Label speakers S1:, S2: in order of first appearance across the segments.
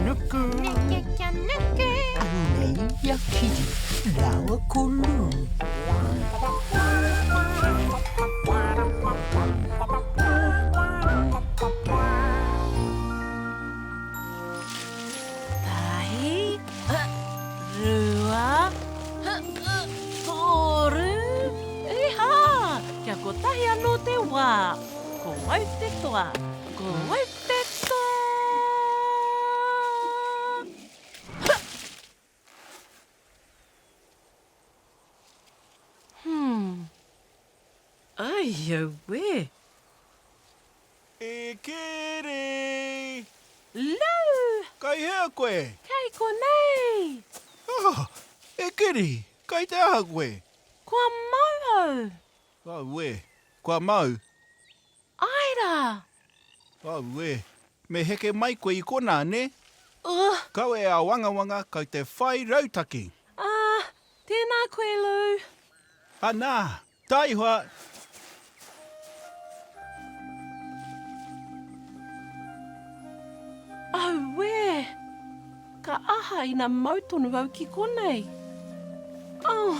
S1: nuku.
S2: Neke kia nuku.
S1: Anei a Kiri rāua ko Lū.
S3: Tahi, rua, toru, e hā! Kia kotahi anō te wā. Ko au te toa, ko au te toa! Hmm. Ai, auē!
S4: E Keri!
S3: Lou!
S4: Kei hea koe?
S3: Kei konei!
S4: Oh, e Keri, kei te aha koe?
S3: Kua mau au!
S4: Auē, kua mau?
S3: Āe rā!
S4: Auē, me heke mai koe i konā, nē?
S3: Ugh!
S4: Kau e āwangawanga kau te whai rautaki!
S3: Ā, tēnā koe, Lou!
S4: Anā, Taihoa!
S3: Auē! Ka aha ina mau tonu au ki konei? Oh,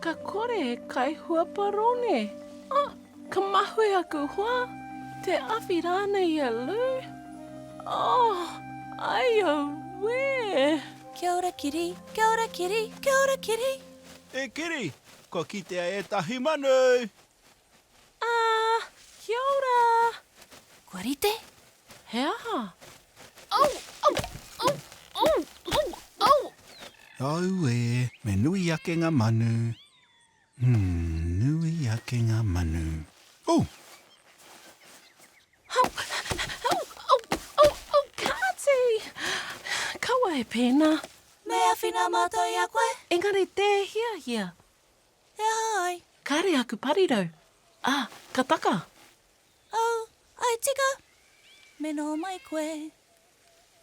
S3: ka kore e kai hua parone. Oh, ka mahue aku hoa, te awhi rānei i a Lou. Oh, ai auē!
S5: Kia ora Kiri, kia ora Kiri, kia ora Kiri.
S4: E Kiri, kua kitea ētahi manu!
S3: Ā, kia ora!
S5: Kua rite?
S3: He aha? Au! Au! Au! Au! Au! Au!
S4: Auē, me nui ake ngā manu. Hmm, nui ake ngā manu. Oh!
S3: Au! Au! Au! Au! Au! Kāti! Kaua e pēnā.
S5: Me āwhina mātou i a koe?
S3: Engari tē hiahia.
S5: He aha ai?
S3: Kāre aku parirau. Ā, ka taka.
S5: Au, ai tika. Me noho mai koe.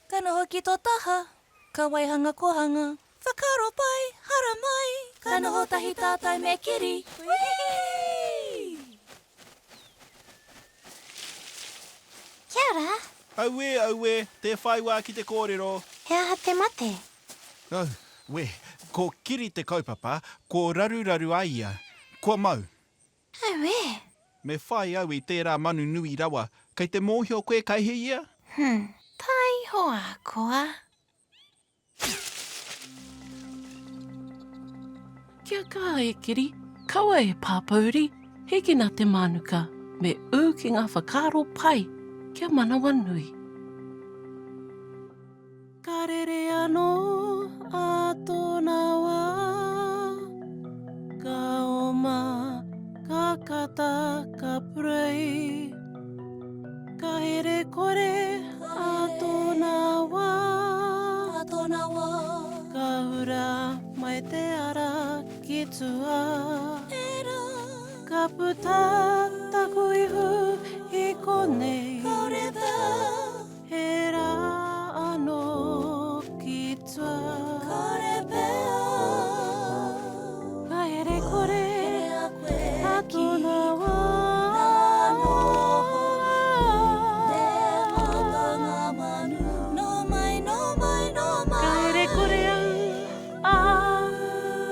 S5: Ka noho ki tō taha. Ka waihanga kohanga. Whakaaro pai, haramai. Ka noho tahi tātou me Kiri. Whee!
S2: Kia ora.
S4: Auē, auē, tē whai wā ki te kōrero.
S2: He aha te mate?
S4: Auē, ko Kiri te kaupapa, ko raruraru a ia. Kua mau.
S2: Auē!
S4: Me whai au i tērā manu nui rawa. Kei te mōhio koe kei he ia?
S2: Hum, taihoa koa.
S3: Kia kaha e Kiri, kaua e pāpōuri, hikina te mānuka, me ū ki ngā whakaaro pai, kia manawanui. Ka rere anō ā tōna wā, ka oma, ka kata, ka purei. Ka here kore ā tōna wā,
S5: ā tōna wā.
S3: Ka hura mai te ara ki tua.
S5: E rā.
S3: Ka puta taku ihu i konei.
S5: Kāore pea.
S3: He rā anō ki tua.
S5: Kāore pea.
S3: Ka here kore.
S5: Here a koe
S3: A tōna wā.
S5: Nā noho te mata ngā manu. Nō mai, nō mai, nō mai.
S3: Ka here kore au ā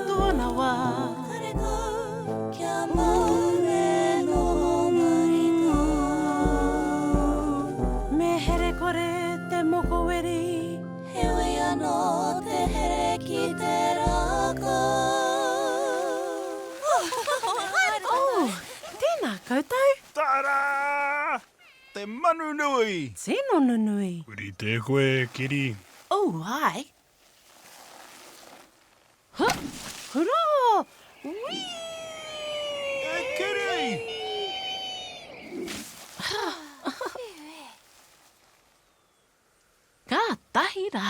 S3: tōna wā.
S5: Karekau kia mau me noho marika.
S3: Me here kore te mokoweri.
S5: Heoi anō te here ki te rākau.
S3: Oh, tēnā koutou.
S4: Tara! Te manu nui!
S3: Tino nunui.
S6: Rite koe, Kiri.
S3: Oh, āe. Huh! Hurā! Whee!
S4: E Kiri!
S3: Kātahi rā!